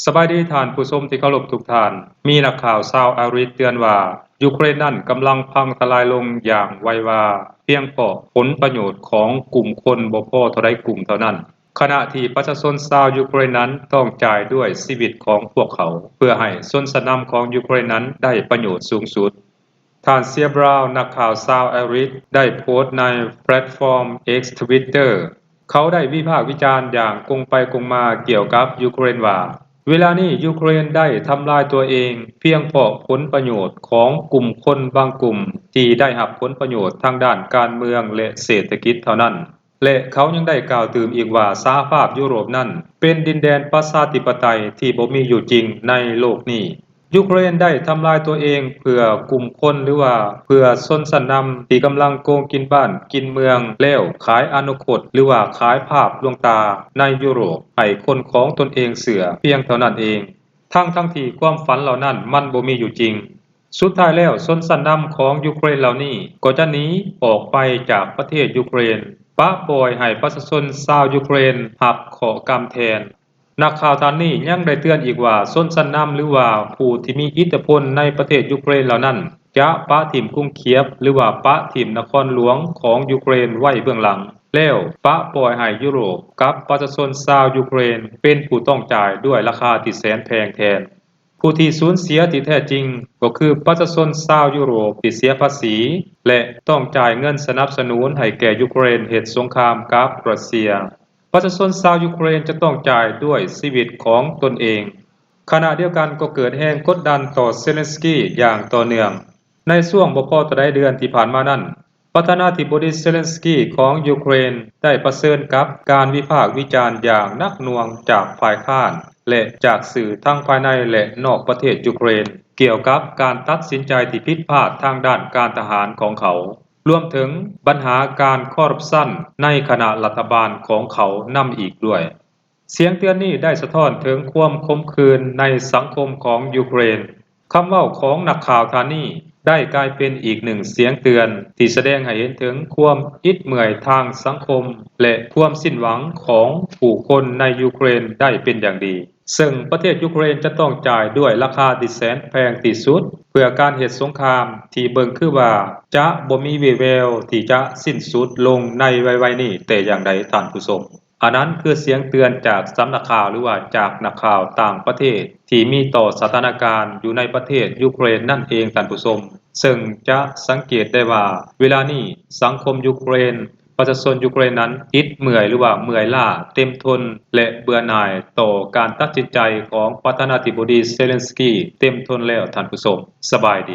ສະບາຍດີທ່ານຜູ້ຊົມທີ່ເຄົາລົບທຸກທ່ານ. ມີນັກຂ່າວຊາວອັງກິດເຕືອນວ່າ ຢູເຄຣນນັ້ນກຳລັງພັງທະລາຍລົງຢ່າງໄວວາ ພຽງເພາະຜົນປະໂຫຍດຂອງກຸ່ມຄົນບໍ່ພໍເທົ່າໃດກຸ່ມເທົ່ານັ້ນ, ຂະນະທີ່ປະຊາຊົນຊາວຢູເຄຣນນັ້ນຕ້ອງຈ່າຍດ້ວຍຊີວິດຂອງພວກເຂົາ ເພື່ອໃຫ້ຊົນຊັ້ນນຳຂອງຢູເຄຣນນັ້ນໄດ້ປະໂຫຍດສູງສຸດ. ທ່ານ ເຊຍ ບຣາວ ນັກຂ່າວຊາວໄອຣິຊ ໄດ້ໂພສໃນແພລດຟອມ X Twitter. ເຂົາໄດ້ວິພາກວິຈານຢ່າງກົງໄປກົງມາກ່ຽວກັບຢູເຄຣນວ່າ ເວລານີ້ຢູເຄຣນໄດ້ທຳລາຍຕົວເອງ ພຽງເພາະຜົນປະໂຫຍດຂອງກຸ່ມຄົນບາງກຸ່ມ ທີ່ໄດ້ຮັບຜົນປະໂຫຍດທາງດ້ານການເມືອງ ແລະ ເສດຖະກິດເທົ່ານັ້ນ. ແລະ ເຂົາຍັງໄດ້ກ່າວຕື່ມອີກວ່າ ສະຫະພາບຢູໂຣບນັ້ນເປັນດິນແດນປະຊາທິປະໄຕທີ່ບໍ່ມີຢູ່ຈິງໃນໂລກນີ້. ຢູເຄຣນໄດ້ທຳລາຍຕົວເອງເພື່ອກຸ່ມຄົນ ຫຼືວ່າເພື່ອຊົນຊັ້ນນຳທີ່ກຳລັງໂກງກິນບ້ານກິນເມືອງ ແລ້ວຂາຍອະນາຄົດ ຫຼືວ່າຂາຍພາບລວງຕາໃນຢູໂຣບໃຫ້ຄົນຂອງຕົນເອງເຊື່ອພຽງເທົ່ານັ້ນເອງ, ທັງໆທີ່ຄວາມຝັນເຫຼົ່ານັ້ນມັນບໍ່ມີຢູ່ຈິງ. ສຸດທ້າຍແລ້ວ ຊົນຊັ້ນນຳຂອງຢູເຄຣນເຫຼົ່ານີ້ກໍຈະໜີອອກໄປຈາກປະເທດຢູເຄຣນ, ປະປ່ອຍໃຫ້ປະຊາຊົນຊາວຢູເຄຣນຮັບເຄາະກຳແທນ. ນັກຂ່າວທ່ານນີ້ຍັງໄດ້ເຕືອນອີກວ່າ ຊົນຊັ້ນນຳ ຫຼືວ່າຜູ້ທີ່ມີອິດທິພົນໃນປະເທດຢູເຄຣນເຫຼົ່ານັ້ນ ຈະປະຖິ້ມກຸງຄຽບ ຫຼືວ່າປະຖິ້ມນະຄອນຫຼວງຂອງຢູເຄຣນໄວ້ເບື້ອງຫຼັງ, ແລ້ວປະປ່ອຍໃຫ້ຢູໂຣບກັບປະຊາຊົນຊາວຢູເຄຣນເປັນຜູ້ຕ້ອງຈ່າຍດ້ວຍລາຄາທີ່ແສນແພງແທນ. ຜູ້ທີ່ສູນເສຍທີ່ແທ້ຈິງກໍຄືປະຊາຊົນຊາວຢູໂຣບທີ່ເສຍພາສີ ແລະ ຕ້ອງຈ່າຍເງິນສະໜັບສະໜູນໃຫ້ແກ່ຢູເຄຣນເຮັດສົງຄາມກັບຣັດເຊຍ. ປະຊາຊົນຊາວຢູເຄຣນຈະຕ້ອງຈ່າຍດ້ວຍຊີວິດຂອງຕົນເອງ. ຂະນະດຽວກັນກໍເກີດແຮງກົດດັນຕໍ່ເຊເລັນສກີຢ່າງຕໍ່ເນື່ອງ. ໃນຊ່ວງບໍ່ພໍເທົ່າໃດເດືອນທີ່ຜ່ານມານັ້ນ, ປະທານາທິບໍດີເຊເລັນສກີຂອງຢູເຄຣນໄດ້ປະເຊີນກັບການວິພາກວິຈານຢ່າງໜັກໜ່ວງຈາກຝ່າຍຄ້ານ ແລະ ຈາກສື່ທັງພາຍໃນ ແລະ ນອກປະເທດຢູເຄຣນ ກ່ຽວກັບການຕັດສິນໃຈທີ່ຜິດພາດທາງດ້ານການທະຫານຂອງເຂົາ, ລວມເຖິງບັນຫາການຄໍຣັບຊັນໃນຄະນະລັດຖະບານຂອງເຂົານຳອີກດ້ວຍ. ສຽງເຕືອນນີ້ໄດ້ສະທ້ອນເຖິງຄວາມຂົມຂື່ນໃນສັງຄົມຂອງຢູເຄຣນ. ຄຳເວົ້າຂອງນັກຂ່າວທ່ານນີ້ໄດ້ກາຍເປັນອີກໜຶ່ງສຽງເຕືອນທີ່ສະແດງໃຫ້ເຫັນເຖິງຄວາມອິດເມື່ອຍທາງສັງຄົມ ແລະ ຄວາມສິ້ນຫວັງຂອງຜູ້ຄົນໃນຢູເຄຣນໄດ້ເປັນຢ່າງດີ, ເຊິ່ງປະເທດຢູເຄຣນຈະຕ້ອງຈ່າຍດ້ວຍລາຄາທີ່ແສນແພງທີ່ສຸດ ເພື່ອການເຮັດສົງຄາມທີ່ເບິ່ງຄືວ່າຈະບໍ່ມີວີ່ແວວທີ່ຈະສິ້ນສຸດລົງໃນໄວໆນີ້ແຕ່ຢ່າງໃດ, ທ່ານຜູ້ຊົມ. ອັນນັ້ນຄືສຽງເຕືອນຈາກສຳນັກຂ່າວ ຫຼືວ່າຈາກນັກຂ່າວຕ່າງປະເທດທີ່ມີຕໍ່ສະຖານະການຢູ່ໃນປະເທດຢູເຄຣນນັ້ນເອງ, ທ່ານຜູ້ຊົມ, ເຊິ່ງຈະສັງເກດໄດ້ວ່າເວລານີ້ສັງຄົມຢູເຄຣນ, ປະຊາຊົນຢູເຄຣນນັ້ນອິດເມື່ອຍ ຫຼືວ່າເມື່ອຍລ້າເຕັມທົນ ແລະ ເບື່ອໜ່າຍຕໍ່ການຕັດສິນໃຈຂອງປະທານາທິບໍດີເຊເລັນສກີເຕັມທົນແລ້ວ, ທ່ານຜູ້ຊົມ. ສະບາຍດີ.